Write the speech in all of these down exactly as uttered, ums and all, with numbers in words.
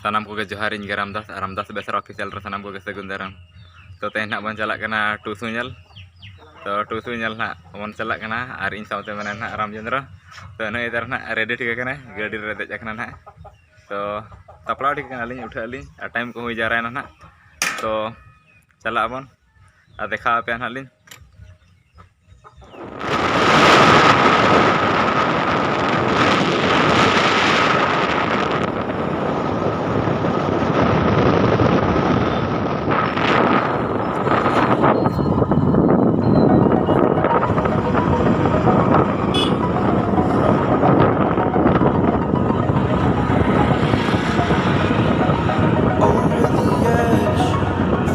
ᱥᱟᱱᱟᱢ ᱠᱚᱜᱮ ᱡᱚᱦᱟᱨ, ᱤᱧ ᱜᱮ ᱨᱟᱢᱫᱟᱥ, ᱟᱨ ᱨᱟᱢᱫᱟᱥ ᱵᱮᱥᱨᱟ ᱚᱯᱷᱤᱥᱤᱭᱟᱞ ᱨᱮ ᱥᱟᱱᱟᱢ ᱠᱚᱜᱮ ᱥᱟᱹᱜᱩᱱ ᱫᱟᱨᱟᱢ᱾ ᱛᱚ, ᱛᱮᱦᱮᱧ ᱱᱟᱦᱟᱜ ᱵᱚᱱ ᱪᱟᱞᱟᱜ ᱠᱟᱱᱟ ᱴᱩᱥᱩ ᱧᱮᱞ᱾ ᱛᱚ, ᱴᱩᱥᱩ ᱧᱮᱞ ᱱᱟᱦᱟᱜ ᱵᱚᱱ ᱪᱟᱞᱟᱜ ᱠᱟᱱᱟ, ᱟᱨ ᱤᱧ ᱥᱟᱶᱛᱮ ᱢᱮᱱᱟᱭᱟ ᱱᱟᱦᱟᱜ ᱨᱟᱢᱪᱚᱸᱫᱽᱨᱚ᱾ ᱛᱚ, ᱱᱩᱭ ᱫᱚ ᱱᱟᱦᱟᱜ ᱨᱮᱰᱤ ᱴᱷᱤᱠ ᱟᱠᱟᱱᱟᱭ, ᱜᱟᱹᱰᱤ ᱨᱮ ᱫᱮᱡ ᱟᱠᱟᱱᱟ ᱱᱟᱦᱟᱜ᱾ ᱛᱚ, ᱥᱟᱯᱲᱟᱣ ᱴᱷᱤᱠ ᱟᱠᱟᱱᱟᱞᱤᱧ, ᱩᱴᱷᱟᱹᱜ ᱟᱹᱞᱤᱧ, ᱟᱨ ᱴᱟᱭᱤᱢ ᱠᱚ ᱦᱩᱭ ᱡᱟᱣᱨᱟᱭᱮᱱᱟ ᱱᱟᱦᱟᱜ᱾ ᱛᱚ, ᱪᱟᱞᱟᱜ ᱟᱵᱚᱱ ᱟᱨ ᱫᱮᱠᱷᱟᱣ ᱟᱯᱮᱭᱟ ᱱᱟᱦᱟᱜ ᱞᱤᱧ᱾ Over the edge,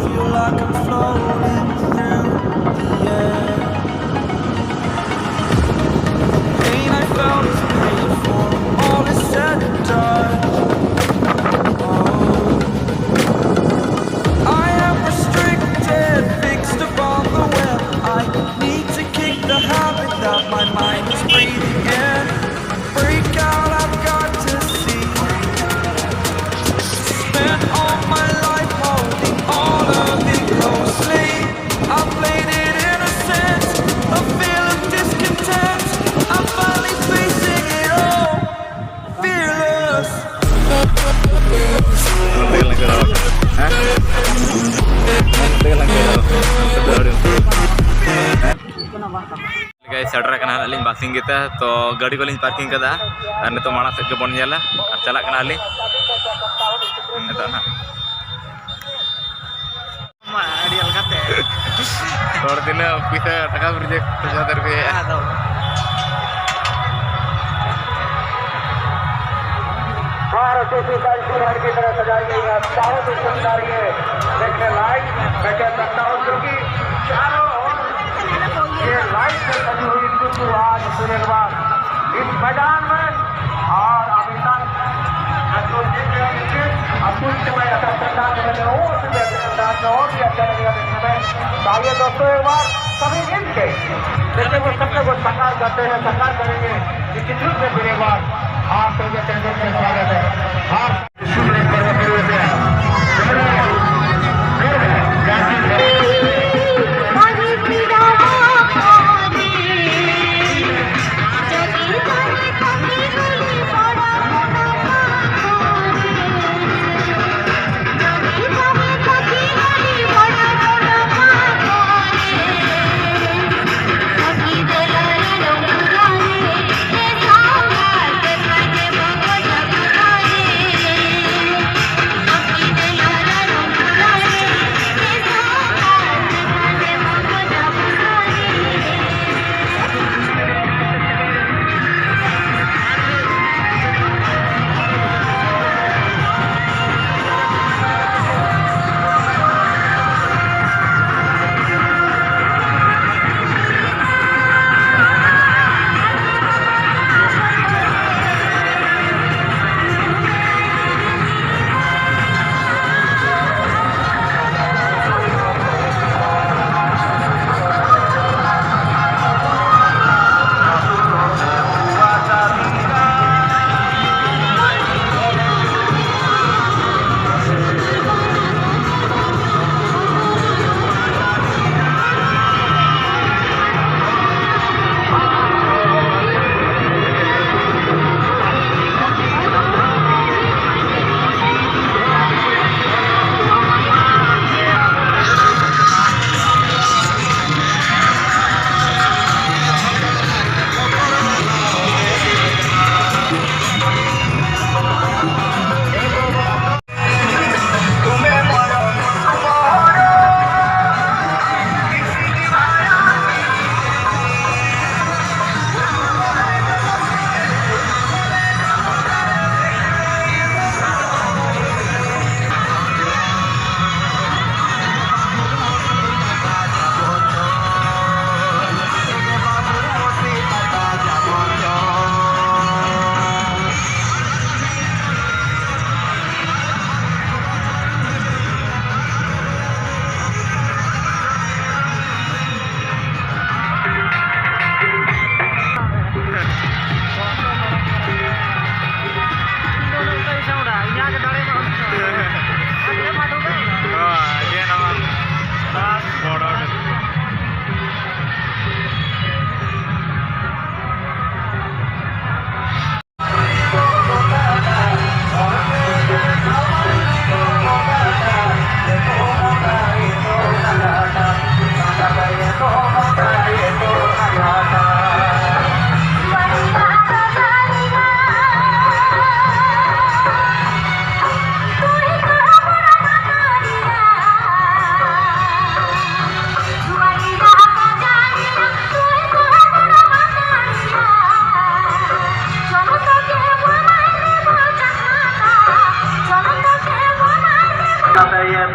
feel like I'm floating through the air. Pain I felt is paid for, all is said and done. Oh. I am restricted, fixed upon the web. I need to kick the habit that my mind is breathing in. Break out, I've got to see. Spent all my life holding all of it closely. I played it innocent, a feel of discontent. I'm finally facing it all, fearless. ᱦᱮᱸ? ᱜᱟᱭᱤᱥ, ᱥᱮᱴᱮᱨ ᱟᱠᱟᱱᱟ ᱟᱹᱞᱤᱧ ᱵᱟᱠᱥᱤᱝ ᱜᱮᱛᱟ᱾ ᱛᱚ, ᱜᱟᱹᱰᱤ ᱠᱚᱞᱤᱧ parking ᱠᱟᱫᱟ, ᱟᱨ ᱱᱤᱛᱚᱜ ᱢᱟᱲᱟᱝ ᱥᱮᱫ ᱜᱮᱵᱚᱱ ᱧᱮᱞᱟ, ᱟᱨ ᱪᱟᱞᱟᱜ ᱠᱟᱱᱟᱞᱤᱧ ᱱᱤᱛᱚᱜ ᱱᱟᱦᱟᱜ᱾ ᱢᱟ, ᱟᱹᱰᱤ ᱟᱞᱜᱟᱛᱮ᱾ ᱦᱚᱲ ᱛᱤᱱᱟᱹᱜ ᱯᱩᱭᱥᱟᱹ ᱴᱟᱠᱟ ᱯᱨᱚᱡᱮᱠᱴ ᱯᱚᱭᱥᱟ ᱫᱚᱨ ᱠᱚ ᱦᱮᱡᱼᱟ᱾ ᱟᱫᱚ ᱵᱟᱨ ᱥᱚ ᱥᱮᱛᱟᱞᱤᱥ ᱨᱟᱱ की तरह सजाई गई है। चारों दुकानदार ये देखने लायक मैं कह सकता हूँ, क्योंकि चारों ओर ये लाइट से सजी हुई टुटू आज फिर एक बार इस मैदान में। और अभी तक अतुल जी के, अतुल के मैं ऐसा श्रद्धा निवेदन और भी बेहतर श्रद्धा और भी अच्छा लगेगा देखने में। तो आइए दोस्तों, एक बार सभी मिल के देखिए, वो सबसे वो साकार करते हैं, साकार करेंगे। निश्चित रूप से फिर एक बार आप सबके चैनल में स्वागत है। आप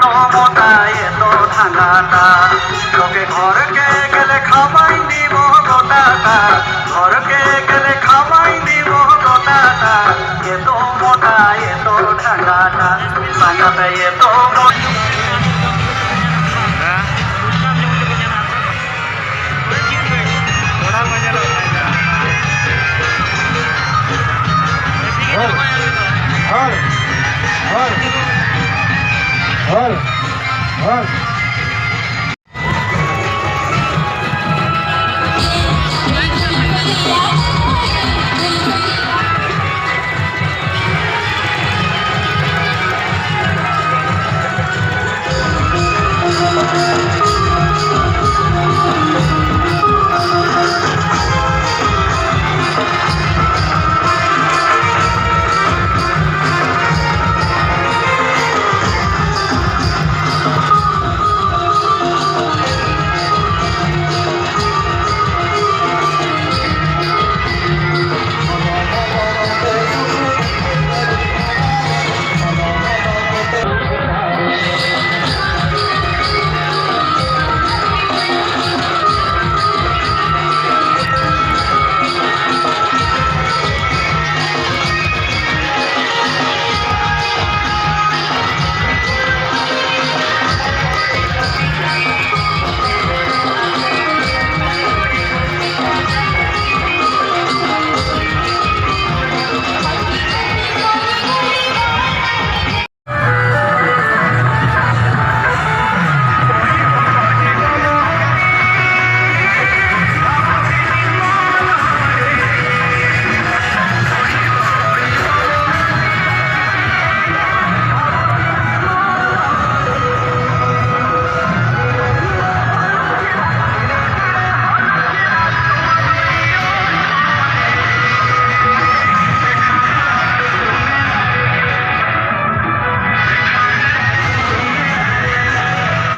মোটা এত ঢাঙ্গাটা, তোকে ঘরকে গেলে খাওয়াই দিব গোটাটা, ঘরকে গেলে খাওয়াই দিব গোটাটা, এত মোটা এত ঢাঙ্গাটা, সাঙ্গাতে এত মোটা। ᱦᱚᱲ, ᱦᱚᱲ, ᱦᱚᱲ, ᱦᱚᱲ, ᱦᱚᱲ᱾